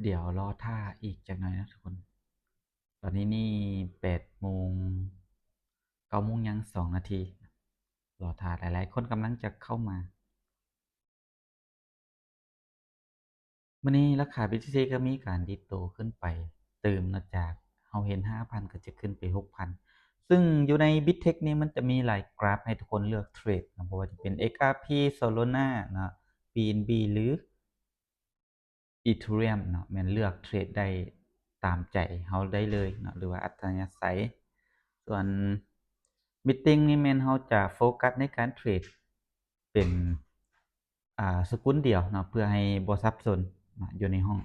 ດຽວລໍຖ້າອີກຈັກໜ່ອຍນະທຸກຄົນ. ຕອນນີ້ນີ້ແປດໂມງ ເກົ້າໂມງຍັງສອງນາທີ. ລໍຖ້າ ຫຼາຍໆຄົນກຳລັງຈະເຂົ້າມາ. ມື້ນີ້ລາຄາ BTC ກໍມີການດີດໂຕຂຶ້ນໄປຕື່ມເນາະ ຈາກເຮົາເຫັນຫ້າພັນ ກໍຈະຂຶ້ນໄປຫົກພັນ ຊຶ່ງຢູ່ໃນ Bittrex ນີ້ມັນຈະມີຫຼາຍກຣາຟໃຫ້ທຸກຄົນເລືອກເທຣດເນາະ ບໍ່ວ່າຈະເປັນ XRP Solana ເນາະ BNB ຫຼື Ethereum ເນາະ ແມ່ນເລືອກເທຣດໄດ້ຕາມໃຈເຮົາໄດ້ເລີຍເນາະ ຫຼືວ່າອັດທະຍາໄສ. ສ່ວນ Bittrex ນີ້ແມ່ນເຮົາຈະໂຟກັສໃນການເທຣດເປັນ ອ່າ ສະກຸນດຽວເນາະ ເພື່ອໃຫ້ບໍ່ສັບສົນເນາະ ຢູ່ໃນຫ້ອງ.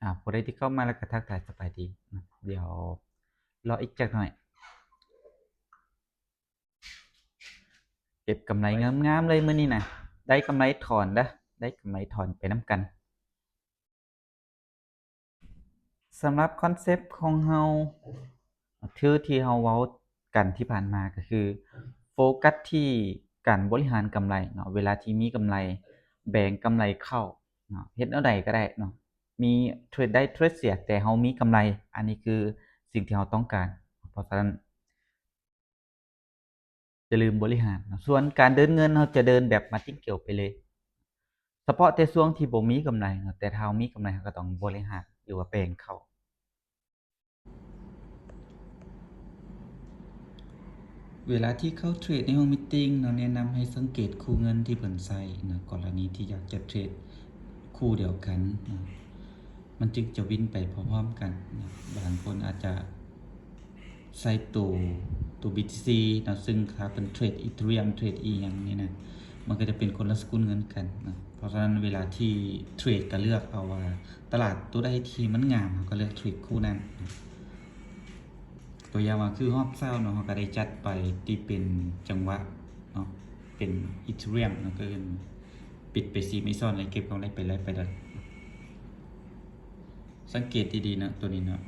ອ່າ ຜູ້ໃດທີ່ເຂົ້າມາແລ້ວກໍທັກທາຍສະບາຍດີເນາະ. ດຽວລໍອີກຈັກໜ່ອຍ. ເກັບກຳໄລງາມໆເລີຍມື້ນີ້ນະ. ໄດ້ກຳໄລຖອນເດີ້ ໄດ້ກຳໄລຖອນໄປນຳກັນ. ສຳລັບຄອນເຊັບຂອງເຮົາ ຄືທີ່ເຮົາເວົ້າກັນທີ່ຜ່ານມາ ກໍຄືໂຟກັສທີ່ການບໍລິຫານກຳໄລເນາະ. ເວລາທີ່ມີກຳໄລ ແບ່ງກຳໄລເຂົ້າເນາະ ເຮັດແນວໃດກໍໄດ້ເນາະ ມີເທຣດໄດ້ເທຣດເສຍ ແຕ່ເຮົາມີກຳໄລ ອັນນີ້ຄືສິ່ງທີ່ເຮົາຕ້ອງການ. ເພາະສະນັ້ນ ຢ່າລືມບໍລິຫານເນາະ. ສ່ວນການເດີນເງິນ ເຮົາຈະເດີນແບບ martingale ໄປເລີຍ ສະເພາະແຕ່ຊ່ວງທີ່ບໍ່ມີກຳໄລເນາະ, ແຕ່ຖ້າເຮົາມີກຳໄລ ເຮົາກໍຕ້ອງບໍລິຫານ ຫຼືວ່າແບ່ງເຂົ້າ. ເວລາທີ່ເຂົ້າເທຣດໃນຫ້ອງມີດຕິງເນາະ, ແນະນຳໃຫ້ສັງເກດຄູ່ເງິນທີ່ເພິ່ນໃຊ້ເນາະ, ກໍລະນີທີ່ຢາກຈະເທຣດຄູ່ດຽວກັນເນາະ. ມັນຈຶ່ງຈະວິນໄປພ້ອມໆກັນນະ. ບາງຄົນອາດຈະໃຊ້ໂຕ ໂຕ BTC ເນາະ, ຊຶ່ງຖ້າເພິ່ນເທຣດ Ethereum ເທຣດອີ່ຫຍັງນີ້ນະ, ມັນກໍຈະເປັນຄົນລະສະກຸນເງິນກັນນະ. ເພາະສະນັ້ນເວລາທີ່ເທຣດກໍເລືອກເອົາວ່າຕະຫຼາດໂຕໃດທີ່ມັນງາມ ເຮົາກໍເລືອກເທຣດຄູ່ນັ້ນນະ. ຕົວຢ່າງວ່າຄືຮອບເຊົ້າເນາະ, ເຮົາກໍໄດ້ຈັດໄປທີ່ເປັນຈັງຫວະເນາະ, ເປັນ Ethereum ເນາະ, ກໍເອີ້ນປິດໄປສີ່ໄມ້ຊ້ອນ ແລ້ວເກັບກຳໄລໄປເລື້ອຍໄປເລື້ອຍ. ສັງເກດດີໆເນາະ ຕົວນີ້ເນາະ,